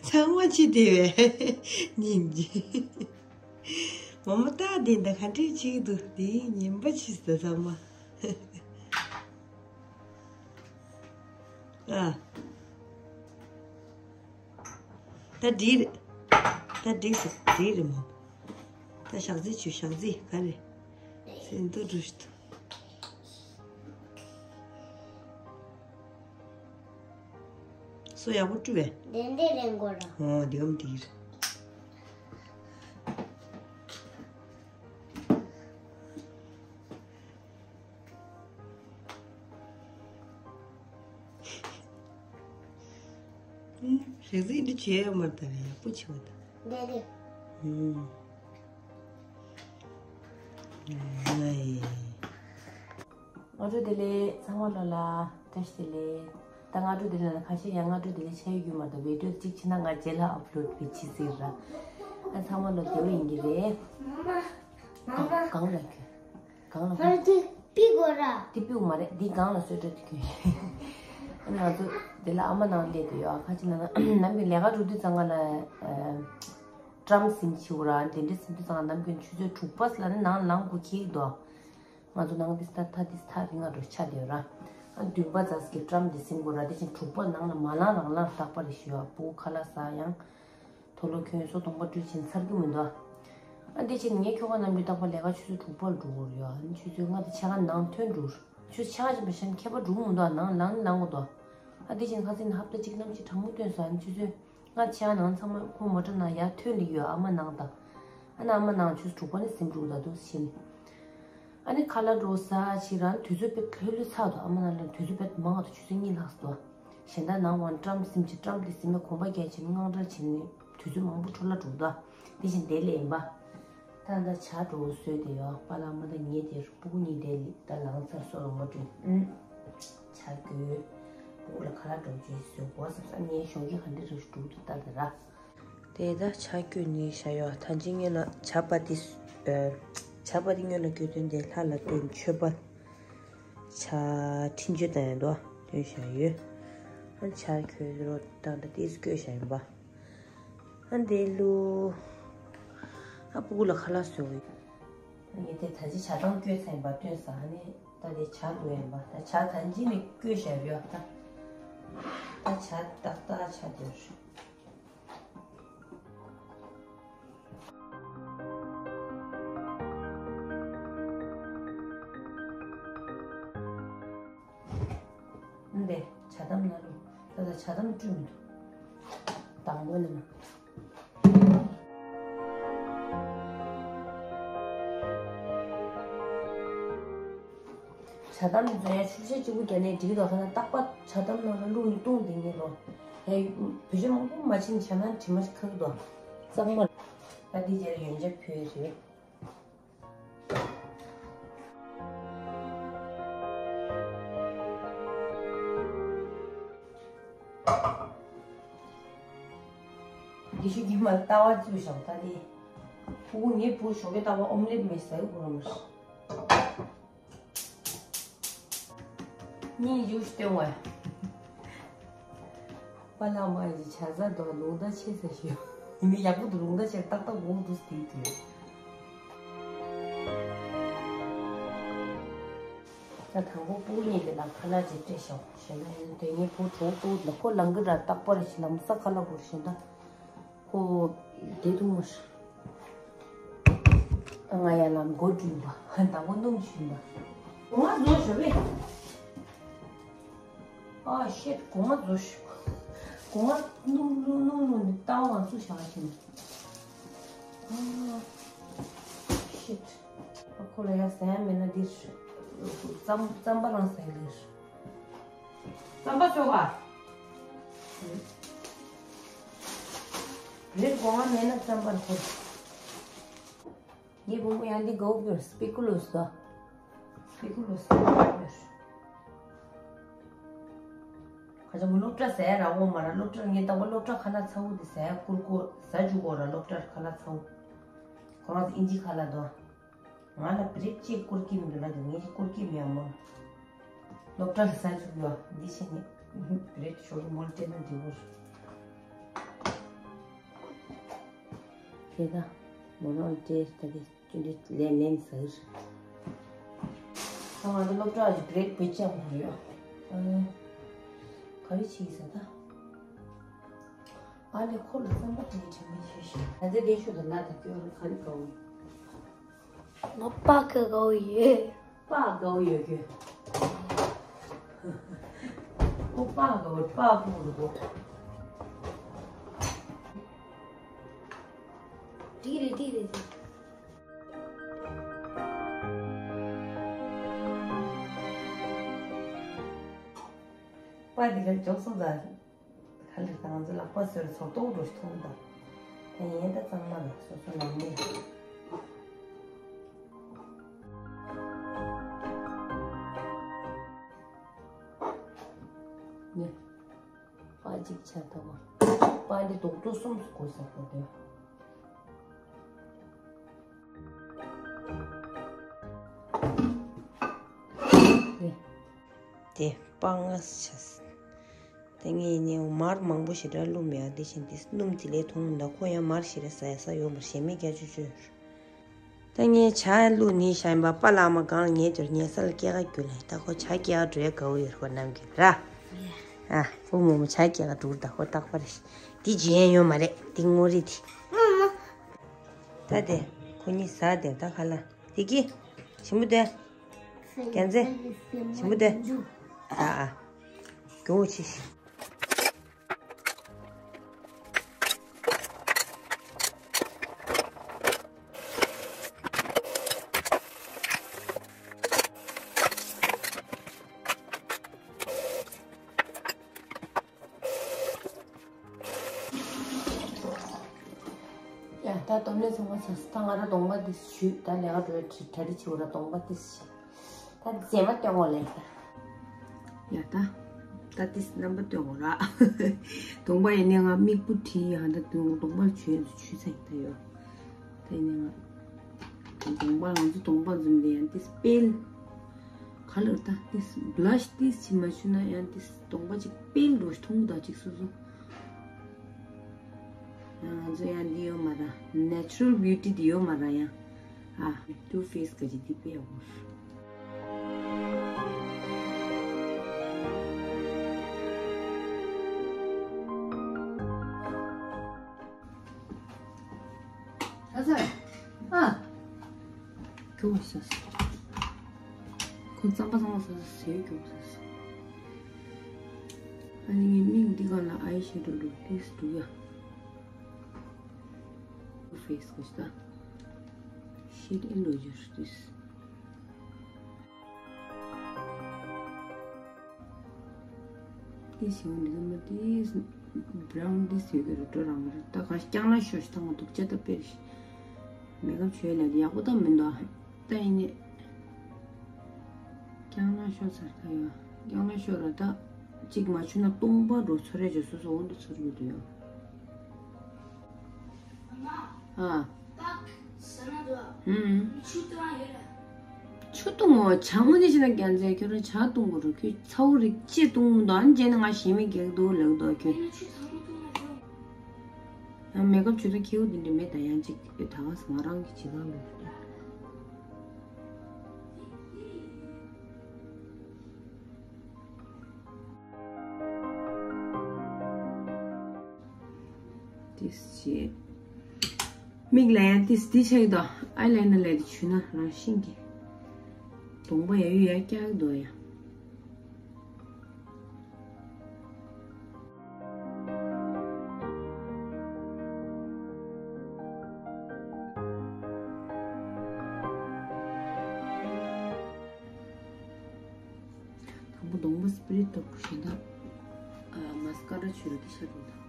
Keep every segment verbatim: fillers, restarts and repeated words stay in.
ཚང་མ་ཕྱི་དེ་བས་ཉིན་གྱི། མ་མ་ཏག་དེ་འདྲ་ག་འདྲས་བྱེད་ཀྱི་འདུག་དེ་ཉན་པ་ཕྱིས་ད་ཚང་མ། ཨ། ད་འགྲིག་རེད། ད་འགྲིག་སོང་། འགྲིག་རེད་མོ། ད་ཞག་རྩི་བྱོས། ཞག་རྩི་ག་རེ། སེམས་སྡུག་འགྲོ་ཞིག་འདུག་སོ་ཡག་པོ་བཀྲུས་པས། དེ་འདྲས་ལེན་དགོས་ར། ཨོ་འདི་འམ་འདི་རེད། རེག་ཟིག་འདི་བྱས་ཡོད་མ་རེད་ད། ཡག་པོ་བྱས་པ་ད། འདི་རེད། ཨུམ། ཨེ། སྔ་དྲོ་བདེ་ལེགས། ཚང་མ་ལོ་ལ་བཀྲ་ཤིས་བདེ་ལེགས། ད་སྔ་དྲོ་བདེ་ལེགས་ལ་ཁ་ཤས་ཡང་སྔ་དྲོ་བདེ་ལེགས་ཆགས་ཡོད་རྒྱུ་མ་གཏོགས་བི་ཌིའོ་གཅིག་བྱས་ན་ང་རྗེས་ལ་ཨབ་ལོཌ་བྱེད་ཅི་ཟེར་ར། ཨ་ཚང་མ་ལོ་བདེ་བོ་ཡིན་གྱི་རེད། གང་གང་ལ་ཁྱོད། གང་ལ་ཁྱོད། ཧར་དེ་པི་གོ་ར། དེ་པིའུ་མ་རེད། འདི་གང་ལ་གསོལ་ར་དེ་ཁྱོད། ཨ་ང་ཚོ་དེ་ལ་ཨ་མ་ནང་སླེབས་དུ་ཡོད། ཁ་ཅིག་ན་ནམ་རྒྱུན་ལས་ཀ་འགྲོ་དུས་ཙང་ང་ལ་ཨ་ཀྲམ་ཟིན་ཆི་བོ་ར་དེ་འདྲ་ཟིན་དུས་ཙང་ནམ་རྒྱུན་ཆུ་ཚོད་དྲུག་པ་ལ་ནི་ནང་ལངས་དགོས་ཁེལ་འདུག་ང་ཚོ་ནང་འདི་ཐ་ཐ་འདི་ཐག་རིང་ང་འགྲོ་ཆ་དེ་ར། ཨ་བདུན་པ་ཙམ་གྱི་ཀྲམ་འདི་ཟིན་དགོས་ར། དེ་བཞིན་དྲུག་པ་ནང་ལ་མ་ལངས་རང་ལངས་རྟག་པར་རེ་ཞུ་ཡ། སྤུ་གུ་ཁ་ལག་ཟ་ཡང་། དུག་ལོག་གྱོན། སོ་གདོང་པ་བཀྲུས་བྱས་ཚར་གྱི་མི་འདུག་ཨ་འདི་བྱས་ནས་ངས་ཁྱོ་ག་ནམ་རྒྱུན་རྟག་པར་ལས་ཀ་ཆུ་ཚོད་དྲུག་པ་ལ་འགྲོ་དགོས་རེད་ཡ། ཨ་ནི་ཆུ་ཚོད་ལྔ་དང་ཕྱེད་ཀ་ནང་ཐོན་འགྲོ། ཆུ་ཚོད་ཕྱེད་ཀ་ཕྱིན་པ་གཞན་ཁྱད་པར་འགྲོ་གི་མི་འདུག་ནང་ལངས་ནི་ལངས་དགོས་འདུག་ཨ་འདི་བྱས་ནས་ཁ་སང་ནས་ཧབ་ཏ་གཅིག་གནམ་གཤིས་གྲང་མོ་ཐོན་སོང་། ཨ་ནི་ཆུ་ཚོད་ལྔ་ཕྱེད་ཀ་ནང་ཚང་མ་ཁོང་མོ་ཊ་ནང་ཡར་ཐོན་ལེ་ཡོད། ཨ་མ་ནང་དང་། ཨ་ནི་ཨ་མ་ནང་ཆུ་ཚོད་དྲུག་པ་ནས་ཟིན་འགྲོ་གི་འདུག་ཕྱིན། ཨ་ནི་ཁ་ལག་འགྲོ་ས་ཕྱིན་རང་དུས་ཚོད་དཔེ་ལྷོད་ལྷོད་ཚར་འདུག་ཨ་མ་ནང་ལ་དུས་ཚོད་དཔེ་མང་བ་དང་ཆུ་ཚོད་གཉིས་ལྷག་འདུག་གཞན་དག་ནང་བ་ཀྲམ་ཟིན་གྱི་ཀྲམ་དེ་ཟིན་མའི་གོམ་པ་རྒྱག་བྱས་ནས་དངངས་སྐྲག་བྱས་ནས་དུས་ཚོད་མང་པོ་འཕྲོ་བརླག་འགྲོ་འདུག་དེ་བཞིན་དེ་ལས་ཡིན་པ། ད་ལྟ་ཇ་འགྲོ་བཟོས་དེ་ཡོད། པཱ་ལགས་མ་ད་ངས་དེ་སྤུ་གུ་གཉིས་དེ་ལ་ད་ལངས་ཚར་སོ་ལོ་མ་བཀྲུས། ཨུམ། ཇ་བསྐོལ། སྤུ་གུ་ལ་ཁ་ལག་འགྲོ་བྱས་བཟོས་གོ་བསམ་ས་ངའི་ཞོགས་ཀྱི་ག་འདྲ་རེ་ཞིག་འགྲོ་འདུག་ལྟ་དེ་ར། དེ་ད་ཇ་བསྐོལ་ནས་བཞག་ཡོད། ད་ཅི་སྔོན་ལ་ཇ་པ་ཏི། ཨ། ཇ་པ་ཏི་སྔོན་ལ་བསྐོལ་དོན་དེ་ལྷ་ལ་སྟོན་མཆོད་པ། ཇ་འཕྲིན་བཅོལ་བཏང་ཡོད་དོ། སྟོན་བཞག་ཡོད། ཨ་ཇ་ཁོལ་རོ་བཏང་ད་ཏིས་བསྐོལ་བཞག་ཡིན་པ། ཨ་འདི་ལུ། ཨ་སྤུ་གུ་ལ་ཁ་ལག་བཟོ་གི། ངས་དེ་ད་ཅི་ཇ་ཐང་བསྐོལ་ཚར་ཡིན་པ་སྟོན་ས་ཨ་ནི་ད་དེ་ཇ་འདུག་ཡིན་པ་ད་ཇ་ད་ཅི་ནས་བསྐོལ་བཞག་ཡོད་ད། ད་ཇ་ཏག་ཏག་ཆགས་བསྡད་ཡོད། འདི་ཇ་དམ་ན་ལུ། ད་ལྟ་ཇ་དམ་བཀྲུས་མི་འདུག་དང་པོ་ནི་མ། ཇ་དམ་ནི་བཟོ་ཡ་ཆུ་ཚོད་གཅིག་པུ་རྒྱག་ནས་འགྲིག་གི་འདུག་ཁ་ན་རྟག་པར་ཇ་དམ་ནང་ལ་བླུགས་ནས་བཏུང་བསྡད་ངེས་རོ། ཡ་བུ་ཆུང་མང་པོ་མ་ཕྱིན་ཇ་ནང་དྲི་མ་ཞིག་ཁ་གི་འདུག་གཙང་མ། ད་འདི་རྗེས་ལ་ཡོན་ཆབ་ཕུལ་རེད། འདི་ཤུ་གི་མ་ལྟ་བ་བཅུ་ཞོག་ད་དེ། ཕུ་གུ་ངའི་བུ་ཞོག་གི་ལྟ་བ་ཨོམ་ལེད་མེད་ཟ་གི་བུ་རོ་མ་ཤི། གཉིས་ཡུག་སྟོན་བ། པ་ལགས་མ་ཡི་ཇ་ཟ་འདུག་ལུང་བསྟན་ཆེ་ས་ཞུ། ཡིན་ནི་ཡག་པོ་འདུག་ལུང་བསྟན་ཆེ་ཏག་ཏག་དགོངས་འདུག་སྟེ་དེ། ད་དང་པོ་སྤུ་གུ་གཉིས་དེ་ལ་ཁ་ལག་ཅིག་སྤྲད་ཤོག་གཞན་པ་ཡིན་དེ་ངའི་བུ་གྲོགས་སྤུ་གུ་ལ་ཁོ་ལང་གི་ར་རྟག་པར་ཞིག་ལམ་སང་ཁ་ལག་བོར་གཞན་ད། ཁོ་བདེ་ཐུང་མ་ཤི། ང་ཡ་ལམ་མགོ་བཀྲུས་པ། ད་ཁོ་སྣུམ་བྱུགས་པ། སྒོ་ང་བཟོ་ཞོག་པས། ཨ་ཤེད་སྒོ་ང་བཟོ་ཞོག་སྒོ་ང་སྣུམ་སྣུམ་སྣུམ་སྣུམ་ནི་ཏང་བ་ཚུ་བྱ་བ་ཞིག་ཨ་ཤེད། ཁོ་ལ་ཡ་ཟ་ཡ་མེད་ན་འདིར་རྩམ་རྩམ་པ་རང་ཟ་ཡ་འདིར། རྩམ་པ་ཚོ་ག་རེད། སྒོ་ང་མེད་ན་རྩམ་པར་ཁོ། ངའི་བུ་མོ་ཡང་འདི་དགའ་བོ་སྤེ་ཀུ་ལོ་ཟ། སྤེ་ཀུ་ལོ་ཟ་དགའ་བོ་ཡོད། ཁ་ཆེ་མོ་སློབ་གྲྭ་ཟ་ཡ་རག་གོ་མ་ར། སློབ་གྲྭ་ངའི་ལྟ་བ་སློབ་གྲྭ་ཁ་ལག་ཚ་བོ་འདི་ཟ་ཡ་བསྐུར་གོ་ཟ་འཇུག་གོ་ར། སློབ་གྲྭར་ཁ་ལག་ཚ་བོ་ཁོ་རང་ཚོ་ཨིན་ཇི་ཁ་ལག་དོ། ང་ལ་བི་རེད་ཅེས་བསྐུར་གྱི་མི་འདུག་ལ་དེ་ངས་ཅིག་བསྐུར་གྱི་མེད་མོ། སློབ་གྲྭ་ལ་ཟ་བཅུག་ཡོད་འདི་བྱས་ནས་བི་རེད་ཞོར་མོལ་སྤྲད་ན་འགྲིག་གོ། དེ་ད་མོ་རང་སྤྲད་ད་དེ་ཅུང་ཟད་ལས་ལན་ཟ་གི་རེད། ད་ང་ཚོ་སློབ་གྲྭ་གི་བྷི་རེག་བེད་སྤྱད་དགོས་ཡོད། ཨ། ག་རེ་བྱེད་ཀྱི་ཟེར་ད། ཨ་ལས་ཁོ་ལ་བསམ་པ་དེ་གི་དྲན་མེད་བྱས་ཤིང་། ང་ཚོའི་ལས་ཤོག་དང་ང་དང་སྐྱོ་རུ་ག་རེ་དགའ་བོ་ཡོད། ང་པགས་ཀ་དགའ་བོ་ཡོད། པགས་དགའ་བོ་ཡོད་ཀྱི། ཁོ་པགས་དགའ་བོ་པགས་ཕུང་རུ་གོ། འགྲིག་རེད་འགྲིག་རེད་འགྲིག་པ་འདི་ག་འཇོག་སོང་ཙང་། ག་ལེར་ད་ང་ཚོ་ལག་པ་བཟོས་ཚོར་ཏོག་འགྲོ་ཞིག་མཐོང་དང་། ད་ཡིན་ད་གཙང་མ་ལ་སོ་སོ་ནང་ནས། ནས། པ་གཅིག་ཆ་ད་བ། པ་འདི་རྡོག་རྡོག་གསུམ་དགོས་ས་གོ་དོ། དེ་པ་ལྔ་ཆ། དེ་ངས་ནས་མར་མང་པོ་ཞེ་དྲག་བླུགས་མེད་ཨ། དེ་བཞིན་དེ་སྣུམ་དེ་ལས་ཐུང་འདུག་ཁོ་ཡང་མར་ཞེ་དྲག་ཟ་ཡ་ཟ་ཡོད་མ་རེད། ཞེ་མེད་སྐྱ་ཅོ་ཅོ། ད་ངས་ཇ་བླུགས་ནས་བཞག་ཡིན་པ། པཱ་ལགས་མ་གང་ལ་ཉལ་དུས་ཉལ་ས་ལ་སྐྱེལ་ག་རྒྱུ་ལས། ད་ཁོ་ཇ་སྐྱེལ་ག་འགྲོ་ཡ་དགའ་བོ་ཡོད་རེད་ཁོ་རྣམས་ཀྱི་ར། ཨ་བུ་མོ་མོ་ཇ་སྐྱེལ་ག་འགྲོ་གི་རེད། ད་ཁོ་རྟག་པར་རེད། འདི་བརྗེད་ཡ་ཡོད་མ་རེད། འདི་དངོས་རེད་དེ། ད་དེ་ཁོ་གཉིས་ཟ་དེ་ད་ཁ་ལ་དེ་གི་ཞིམ་པོ་དེ། རྒྱལ་མཚན། ཞིམ་པོ་དེ། ཨ་ཨ། མགྱོགས་པོ་བྱེད་ཤིག་ཡ་ད་སྡོམ་ལས་ཚང་མ་ཚར་སོང་། ད་ང་རང་གདོང་པ་འདི་བྱུགས། ད་ལས་ཀ་འགྲོ་བའི་གྲ་སྒྲིག་བྱེད་དགོས་ར། གདོང་པ་འདི་བྱས། ད་རྫས་མ་སྟོན་དགོས་ལས་ད། ཡ་ད། ད་ཏིས་རྣམ་པ་སྟོན་དགོས་ར། གདོང་པ་ཡིན་ནའི་ང་མིག་བུ་བྲིས་ཡ་ད་དུང་གདོང་པ་བྱུགས་བྱུགས་ཚར་ཡིན་ད་ཡོད། ད་ཡིན་ནའི་ང་གདོང་པ་ང་ཚོ་གདོང་པ་འཛུམ་དེ་ཡང་ཏིས་སྤེལ། ག་ལེར་ད་ཏིས་བྷི་ལ་ཤི་ཏིས་ཅིག་མ་བྱུགས་ན་ཡང་ཏིས་གདོང་པ་ཅིག་སྤེལ་འགྲོ་ཞིག་མཐོང་གི་ད་ཅིག་སོ་སོ། ང་ཚོ་ཡང་འདི་ཡོད་མ་ར། ནེ་ཅུ་རལ་བིའུ་ཊི་འདི་ཡོད་མ་ར་ཡང་། ཨ། ཊུ་ཕེ་སི་ག་ཅིག་འདི་དཔེ་ཡག་པོ། ཨ་ཚ། ཨ། ཁྱོད་ས། ཁོ་རྩམ་པ་ཚང་མ་ཟ་ཟ་ཟེར་ཁྱོད་ས། ཨ་ནི་ངའི་མིག་འདི་ག་ལ་ཨའི་ཤེ་ཌོ་འདུག་ཏིས་འདུག་ཡ། ཕེ་སི་གོ་ཤི་ད། ཤེ་ཌི་ཨེ་འགྲོ་རྒྱུ་རེད་ཏིས། ཏིས་ཡོང་འདི་མ་ཏིས་བྷ་རའུན་ཏིས་ཡོད་ཀྱི་རུ་ཏོ་རང་རེད། ད་ག་ཤ་རྐྱང་ལ་ཤོ་ཤི་ད་ང་སྡུག་ཅག་ད་དཔེ་རེད། མེག་ཨབ་བྱོས་ལ་ཡག་པོ་ད་མི་འདུག་ད་ཡིན་ནི། རྐྱང་ལ་ཤོ་ཚར་ད་ཡོད། རྐྱང་ལ་ཤོ་ར་ད། གཅིག་མ་བྱུང་ན་སྟོང་པ་འགྲོ་ཚོར་རེ་བྱོས་སོ་སོ་འོང་དུ་ཚོར་གྱི་འདུག་ཡོད། ཨ། ཧུམ། ཆུ་བཏུང་ངོ་། ཇ་དངོས་གནས་བྱས་ན་རྒྱལ་མཚན་ཁྱོད་རང་ཇ་བཏུང་དགོས་རུ་ཁྱོད་ཚ་བོ་རིགས་ཅེས་བཏུང་འདུག་ཨ་ནི་རྗེས་ནས་ང་ཞེ་མེད་རྒྱག་འདུག་ལབ་འདུག་ཁྱོད། ཡང་མེ་ཀབ་བྱུག་ད་ཁྱེའུ་འདི་འདྲ་མེད་ད་ཡང་ཅིག་ད་ག་ས་ང་རང་གི་བྱེད་སྟངས་ལ། ཏིས་བྱས། མིག་ལ་ཡང་ཏིས་འདི་ཆགས་ཀྱི་འདུག་ཨའི་ལའི་ནར་ལས་དེ་བྱུགས་ན་རང་བཞིན་གྱིས། གདོང་པ་ཡ་ཡུ་ཡ་སྐྱག་འདུག་ཡ། དང་པོ་གདོང་པ་སི་པི་རེ་ཏོག་ཞིག་དང་། ཨ། མ་སི་ཀ་ར་བྱུགས་ར་དེ་ཤར་རུ་དང་།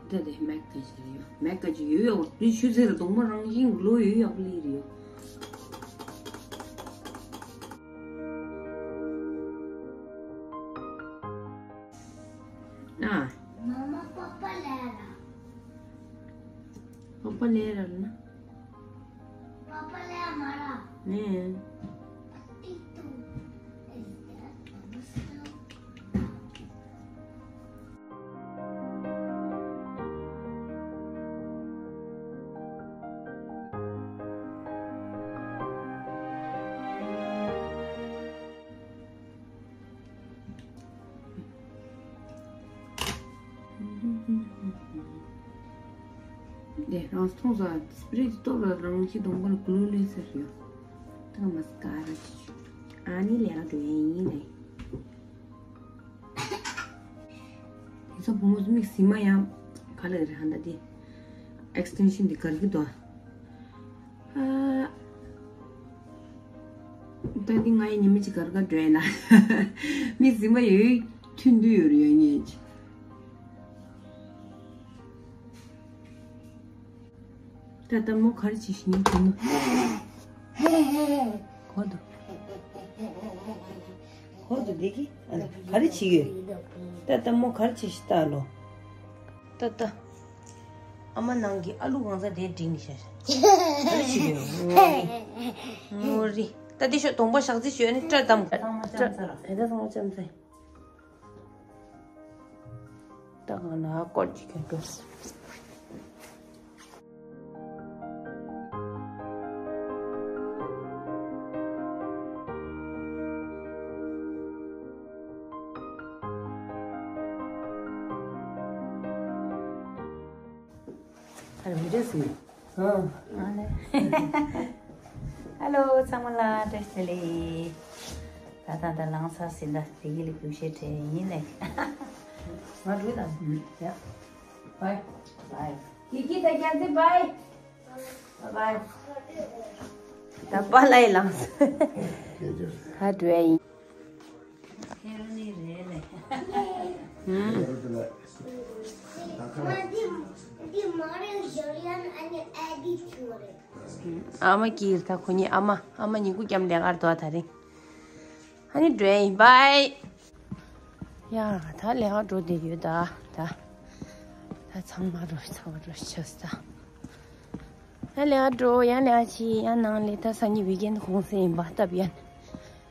འདི་དེ་མེག་ག་ཅི་རེད་ཡ། མེག་ག་ཅི་ཡོད་ཡོད་དེ་ཆུ་ཚོད་ལ་གདོང་པ་རང་བཞིན་གློ་ཡོད་ཡག་པོ་ལི་རེད་ཡ། ཨ། མ་མ་པ་པ་ལེ་ར། པ་པ་ལེ་ར་ལ་ན། པ་པ་ལེ་མ་ར། ནེ། དེ་རང་མཐོང་ས་སྤྲེ་དེ་ལྟོ་ལ་རང་ཤི་སྡོང་པོ་ལ་ཀུ་ལུ་ལེ་ཟེར་ཡོད། ད་མ་སི་ཀ་ར་ཅི་ཅུ། ཨ་ནི་ལས་ཀ་འགྲོ་ཡས་ཡིན་ནས། དེ་ཚོ་བུ་མོ་ཚོ་མིག་ཟི་མ་ཡང་ག་ལ་རེད་ཧ་ད་དེ། ཨེགས་ཊེན་ཤན་དེ་གར་གི་དོ། ཨ། ད་འདི་ང་ཡི་ཉི་མ་གཅིག་གར་གར་འགྲོ་ཡ་ན། མི་ཟི་མ་ཡོད་ཐུན་དུ་ཡོད་ཡོད་ངེས་ཀྱི། ད་ལྟ་མོ་ག་རེ་བྱེད་ཤི་ནི་དུ་མ། གོ་འདུག་གོ་འདུག་འདི་གི་ག་རེ་བྱེད་ཡོད། ད་ལྟ་མོ་ག་རེ་བྱེད་ཤི་ལྟ་ལོ། ཏ་ཏ། ཨ་མ་ནང་གི་ཨ་ལུ་གང་ས་དེ་འགྲིག་ནི་ཤ་ཤ། ཨ་ལུ་ཞིག་ཡོད། ངོ་རི། ཏ་དེ་ཤོ་གདོང་པ་ཞག་རྩི་ཞོ་ནི་སྐྲ་དམ། སྐྲ་དམ་ཅམ་ས་ར། ཨེ་ད་སང་ཅམ་ས། ཏ་གང་ན་ཨ་ཀོར་ཅིག་གན་འགྲོ། ཨ་རེ་མི་འདྲ་སི། ཧ་ལོ། ཚང་མ་ལ་བཀྲ་ཤིས་བདེ་ལེགས། ད་ད་ད་ལང་ཚ་སི་འདྲ་དེ་གི་ལི་གུ་ཤེས་བྲེ་ཡིན་ལེ། ང་འགྲོ་དང་། ཡ། བའི། བའི། ཀི་ཀི་ད་རྒྱལ་སྲས་བའི། བའི། ད་པཱ་ལགས་ལངས། ད་འགྲོ་ཡ་ཡིན། ཧེ་རུ་ནི་རེད་ལེ། ཨ་མ་ཀིར་ད་ཁོ་གཉིས་ཨ་མ་ཨ་མ་ཉིན་གུང་མཉམ་ལས་ཀར་འདུག་ད་རིང་། ཨ་ནི་འགྲོ་ཡ་ཡིན། བའི། ཡ། ད་ལས་ཀ་འགྲོ་བསྡད་ཡོད་ད། ད། ད་ཚང་མ་འགྲོ་ཚང་མ་འགྲོ་ཆགས་ད། ཡང་ལས་ཀ་འགྲོ་ཡང་ལས་ཀ་བྱེད་ཡང་ནང་ལས་ད་སང་ཉིན་ཝིག་ཨེན་གུང་སེང་ཡིན་པ་སྟབས་ཡན།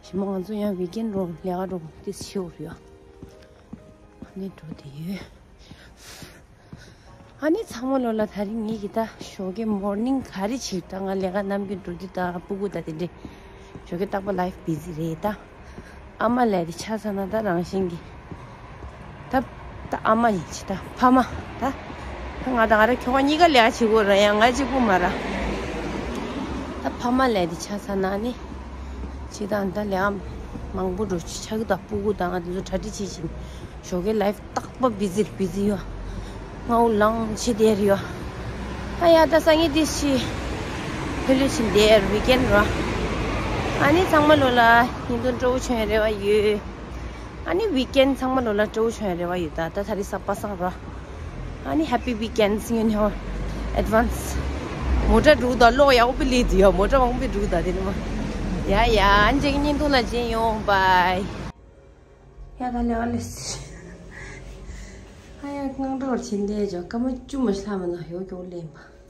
ཞི་མོ་ང་ཚོ་ཡང་ཝིག་ཨེན་རོ་ལས་ཀ་འགྲོ་དེ་ཤི་འུར་ཡོད། ཨ་ནི་འགྲོ་བསྡད་ཡོད། ཨ་ནི་ཚང་མ་ལོ་ལ་ད་རིང་ངེད་ཀྱི་ད་ཞོགས་ཀས་མོར་ནིང་ག་རེ་བྱེད་ད་ང་ལས་ཀ་ནམ་རྒྱུན་འགྲོ་དུས་ད་སྤུ་གུ་ད་དེ་འདྲས་ཞོགས་ཀས་རྟག་པར་ལའིཕ་བི་ཟི་རེད་ད། ཨ་མ་ལས་དེ་ཆ་ཚང་ན་ད་རང་བཞིན་གྱི་ད་ད་ཨ་མ་ཡིན་ཅི་ད་ཕ་མ་ད་ད་ང་ད་ང་ར་ཁྱོ་ག་གཉིས་ཀ་ལས་ཀ་བྱེད་དགོས་ར་ཡང་ང་གཅིག་པུ་མ་ར། ད་ཕ་མ་ལས་དེ་ཆ་ཚང་ན་ནི་ཅི་ད་ད་ལས་ཀ་མང་པོ་འགྲོ་ཆགས་ཀྱི་ད་སྤུ་གུ་ད་ང་དེ་ཚོ་གྲ་སྒྲིག་བྱེད་བཞིན། ཞོགས་ཀའི་ལའིཕ་རྟག་པ་བི་ཟི་བི་ཟི་ཡོད། ང་འུ་ལང་ཆེ་དེར་ཡོད། ཨ་ཡ་ད་སང་ཉིན་དེ་ཤི། ཕེ་ལུ་ཆིན་དེར་ཝིག་ཨེན་རོ། ཨ་ནི་ཚང་མ་ལོ་ལ་ཉིན་དུ་སྤྲོ་བོ་བྱུང་ཡ་རེ་བ་ཡོད། ཨ་ནི་ཝིག་ཨེན་ཚང་མ་ལོ་ལ་སྤྲོ་བོ་བྱུང་ཡ་རེ་བ་ཡོད་ད་ད་ད་རི་ས་པ་སང་རོ། ཨ་ནི་ཧེ་པི་ཝིག་ཨེན་སི་ཉོན་ཧོ། ཨེ་ཌི་ཝན་སི། མོ་ཊ་འགྲོ་ད་ལོག་ཡག་པོ་ལི་དུ་ཡོད་མོ་ཊ་མང་པོ་འགྲོ་ད་དེ་ནི་མ། ཡ་ཡ་ཨ་ནི་ཅིག་ཉིན་དུ་ལ་ཇེ་ཡོང་བའི། ཡ་ད་ལེ་ཨ་ལེ་སི། ཨ་ཡ་དངངས་སྐྲག་བྱེད་འདས་ཇོ་སྐར་མ་བཅུ་མ་ཤི་ལྷག་མ་ན་ཡོ་ཀྱོ་ལེན་པ།